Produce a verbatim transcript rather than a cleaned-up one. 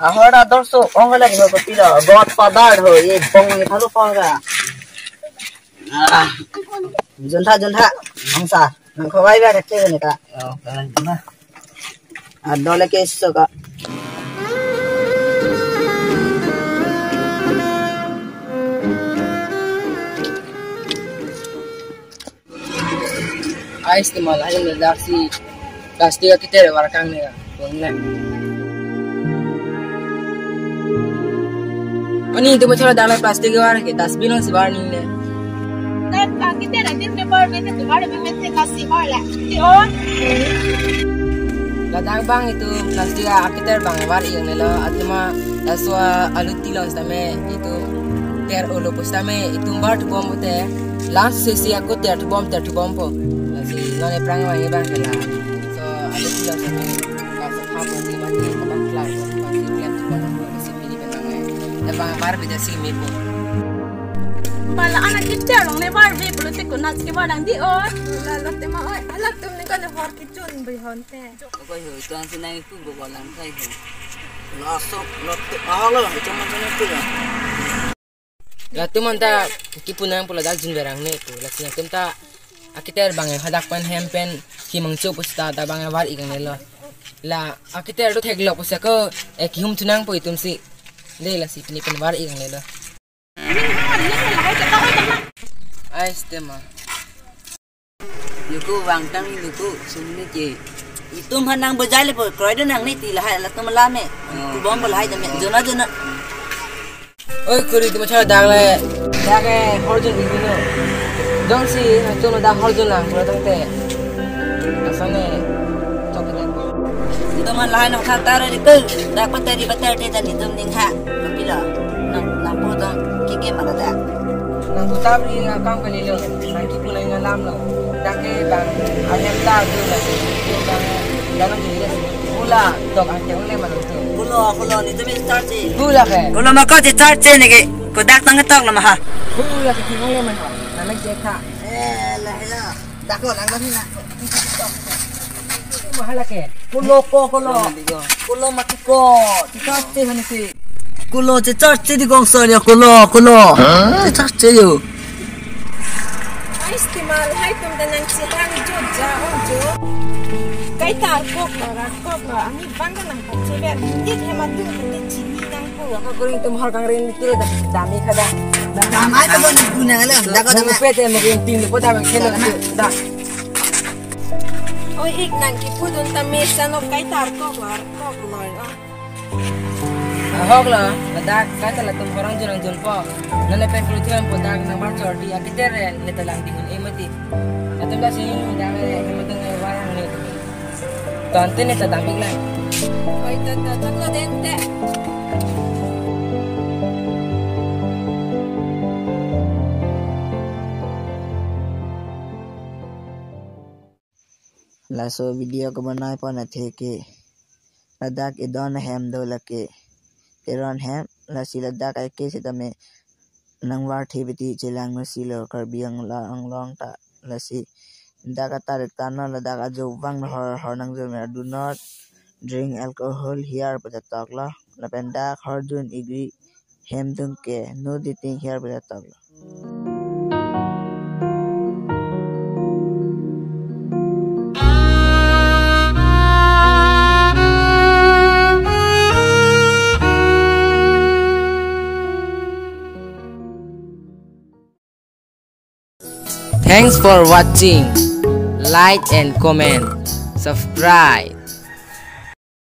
Ahora dorso ong la ri ho kopilo, bot padar ho, ye bong ni thalu pon ka. Ah. Juntha, juntha, angsa, nang khawai ba khe ni ta. Oh, kalang juntha. Adole ke so ka. Ais teman, lahai ladak si plastic akiter warkang ne ka. Kong ne. Ani itum chora dala plastic war ke dustbin si war ning ne. Tat akiter adim ne war mete tu war mete kasi war la. Ti on. Ladak bang itum plastic akiter bang war ing ne lo, athema laso aluti lo sitame itum ter olo pu sitame itum bar thubom pute. Last sesi ako ter thubom, ter thubom po. Lasi non eprang wang ebang kela. So, aluti lo sitame kaso pha po si mati, kabang klar po, si klem thubom po, si pini pen nang eh. Ebang bar bida si me po. Bala anak kita long ne bar be pulo te ko nas ke bar dang di oi. La lo tema oi, alatum ne kan hor kichun be hon te. Ako ho, tuan sinang ipu bo lang kai ho. Lasok, lotte, ah, lo, itu macam itu ya. Latum anta kipu nang pu ladak jun verang ne tu. Lasi nangtum ta akiter bang hadak pen hem pen kimang chu pusta ta bang war ikang ne lo. La akiter do theklok pusa ko, eh, kihum thunang po itum si. De lasi pini pen war ikang ne lo. Ais tema. Luku vangtang luku sumni ke. Itum hanang bejai le po, kroido nang ni ti lahai latum lame. Oh. Thubom lahai jame. Jona, jona. Oi, khuri itum chora dak le. Dak ke horjun itum no. Dong si, itum dak horjun lang, pura tang te. Asal ne, chok dak. Itum man lahai nang khatar di ke. Dak patai di patai te dan itum ning ha. Kapila. Nang, nang po dong, kike mana dak. Nang tutam ni akam kali lo, nang kipu nang alam lo. Dak ke bang, ahem ta tu la, tu bang, dalam tu la. Pula, tok angke ule mana tu. Kulo, kulo, ni tu min charge. Pula ke. Kulo mako di charge ni ke, kodak tang tok lo maha. Pula ke ule mana. Nang lagi ka. Eh, lah, lah. Dak lo, lang lo ni na. Mahala ke. Kulo ko, kulo. Kulo mati ko. Charge han si. Kulo che charge di kong so yo kulo, kulo. Che charge yo. Ais teman, lahai atum ta nang chirang jo ja ong jo. Kaita kok lo, ra kok lo, ami bang ka nang pachiber, nit hem atum kete chini nang ko. Yang ka kuring tum hor kangrin kilo da, dami kada. Damai ko bon guna la, da ko dam. Pe te mo ring ting po da khelo da. Oi ik nang kipu dun ta mesa no kaita kok lo, kok lo. Ahok lo, ladak kaita latum horang junang junpo. Nale pen kulu tuan po dak nang bar chor di akiter ne ta lang di hun emati. Latum da si dak ne hematung ne warang ne. Tante ne ta dam ik lang. Oi ta ta ta lo dente. Laso video kebonai pon athe ke ladak edon ahem do lake Teron hem, lasi ladak aike sitame nang war the beti chelang masi lo Karbi Anglong ta lasi dak atarik tano ladak ajo vang hor hor nang jo me do not drink alcohol here pu ta tok lo lapen dak horjun igri hem tung ke no dating here pu ta tok lo. Thanks for watching. Like and comment. Subscribe.